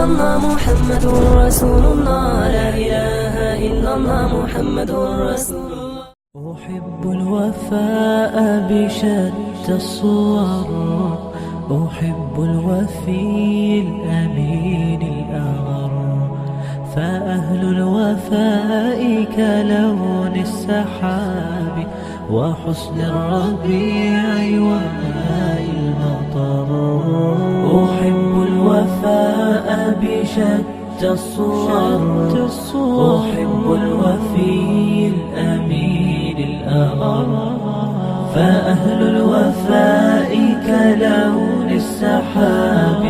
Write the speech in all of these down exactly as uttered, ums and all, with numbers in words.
الله محمد رسول الله، لا إله إلا الله محمد رسول الله. أحب الوفاء بشتى الصور، أحب الوفي الأمين الأغر، فأهل الوفاء كلون السحاب، وحسن الربيع وماء المطر. أحب الوفاء بشتى الصور، أحب الوفي الأمين الأغر، فأهل الوفاء كلون السحاب،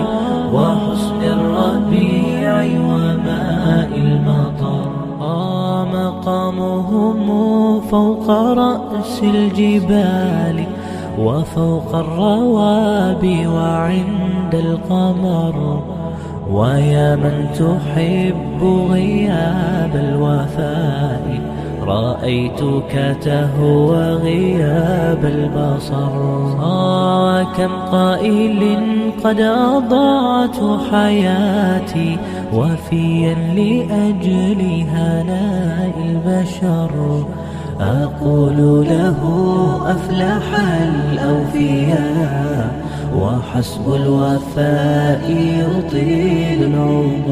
وحسن الربيع وماء المطر. آه، مقامهم فوق رأس الجبال، وفوق الروابي وعند القمر. ويا من تحب غياب الوفاء، رأيتك تهوى غياب البصر. آه، كم قائل قد أضعت حياتي وفيا لأجل هناء البشر. أقول له: أفلح الأوفياء، وحسب الوفاء يطيل العمر.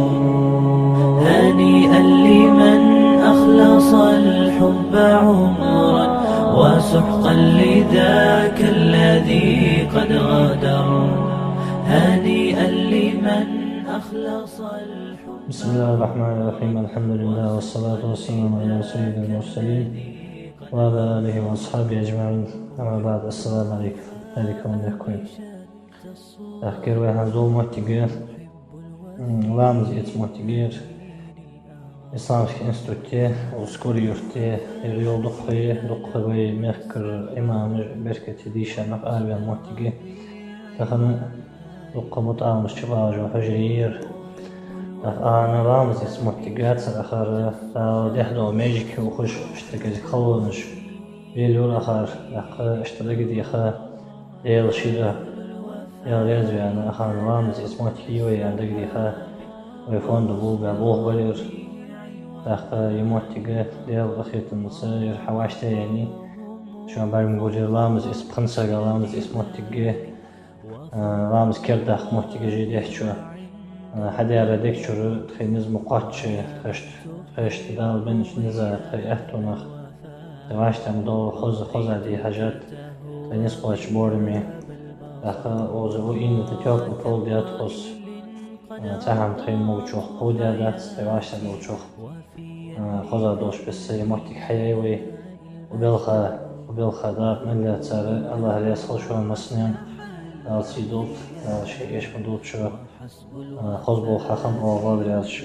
هنيئا لمن أخلص الحب عمرا، وسحقا لذاك الذي قد غدر. هنيئا لمن أخلص الحب. بسم الله الرحمن الرحيم. الحمد لله، والصلاة والسلام على سيد المرسلين وعلى آله وأصحابه أجمعين. أما بعد، السلام عليكم. Алейкум алейкум. Ахкер вай хьанзул моттиге, м, ламаз эца моттиге, исламский институте, укх Скор-Юрте, ер йола дукха, дукха вай мехкара имамаш, беркате дийша нах араваьнна моттиге. Тахан дукха мутаӀаламаш чубагӀаш ба хьужаре. ТӀаккха ахьа ламаз эца моттиг яцар ахар, Дала дехьадола маьждиге ухаш, иштта кӀезига халонаш лелайора ахар, тӀаккха иштта дагадеха, Даьла шира, Даьла раьза ваьнна, ахьа ламаз эца моттиг я вай аьнна дагадеха, вай фонда болх бе болх балар. ТӀаккха ер моттиг Даьла къахетамца ер хьавӀашта яьннай. Шоана бӀаргагур ер ламаз эца, пхи сага ламаз эца моттиге, а, ламаз кердадаккха моттигаш я дехьа чу. А, хьадаьра дег чура тхоай низ ма кхоачча, тхоашта, тхоашта Дала беннача низа, тхоай аьттонах, тхоай вӀаштӀехьа дола хоза, хоза де хьажат, тхоай низ кхоачча боараме. ТӀаккха укхаза укх инна тӀа тёпла пол даьд укхаза. А, цхьа хӀама тхоай могачох кхоадаь дац, тхоай вӀаштӀехьа долчох. А, хоза долаш бесса ер моттиг хьаяьй вай. Укх балха, укх балха дакъа мел лаьцар, АллахӀ раьза хилва шоана массанена. Дала сий долда, Дала ший эш ма долда шо, а, хоза болх хьахинна оагӀув лоархӀаш.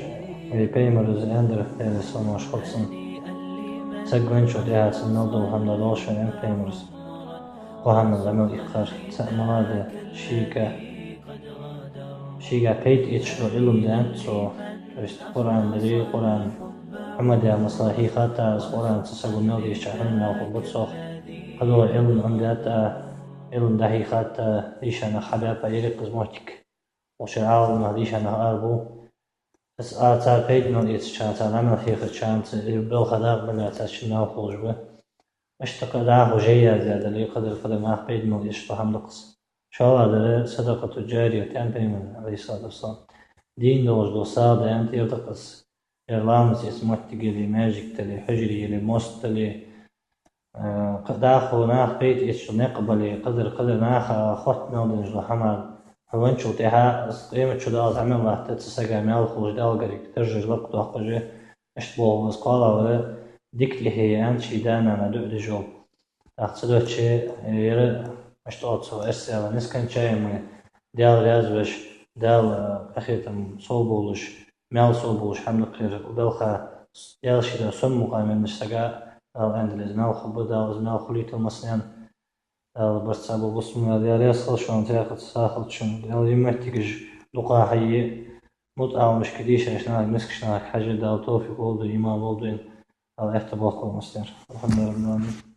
Вай пайхамара из аьннадар, Даьла салам-моаршал хилда цунна: саг венначул тӀехьагӀа цунна мел дола хӀама да долаш, аьннад пайхамара. Кхо хӀаман зӀамига иккхар, цаӀ ма ала да шийга, шийга пайда эцаш дола Ӏилма даьннад цо, то есть Къуръан дале, Къуръан Ӏомадаь, масала, хьийхад а, из Къуръан цу саго мел дийшача хӀаман мел хургба цох. Кхыдола Ӏилма Ӏомадаьд а, Ӏилма дӀахьийхад а, дийша нах хьабаьб а, ер я-кх из моттиг. Укх шера Ӏаламнах, дийша нах арабу. Из а цар пайда мел эцачарна, цар Ӏамал хьехачарна, ер балха дакъа мел лаьцачарна мел хулаш ба. Иштта кхы дӀахо жай яздаь дале, кхыдар-кхыдар нах пайда мел эцаш дола хӀама да-кх из. ШоллагӀдар садакъату жария, аьннад пайхамара, Ӏалайхи ссалату вассалам. Дийна долаш дола сагӀа да, аьннад, ер да-кх из. Ер ламаз эца моттиг яле, маьждиг дале, хьужаре яле, мост дале, а, кхы дӀахо наха пайда эцаш никъ бале, кхыдар-кхыдар наха хотта мел денна дола хӀама, хьо венначул тӀехьагӀа из къемат ди Дала зӀамига латта, цу сага маьл хулаш, Даьлагара даржаш лакхдоаккхаш, иштта болх ба из. КхоалагӀвар дика тӀехье, аьннад, ший да-нана дуӀа деш вола. ТӀаккха цудухьа ер, иштта оал цо, эрсий аьлча, нескончаемый, Даьла раьза веш, Даьла къахетам совбовлаш, маьл совбовлаш хӀама да-кх ер. Укх балха Даьла шира сом мукъа меннача сага Дала аьннадале из маьл хургба, Дала из маьл хулийталва массанена. Дала барт цхьа болба бусалба наьха. Даьла раьза хилва шоана, цхьаькха а сахилчунна. Дала ер моттигаш дукха хьае, мутаӀаламашка, дийшача нахага, мискача нахага хьажа Дала товфикъ лолда, иман лолда вайна. Дала аьттув боаккхалба массанена. АлхьамдулиллахӀ.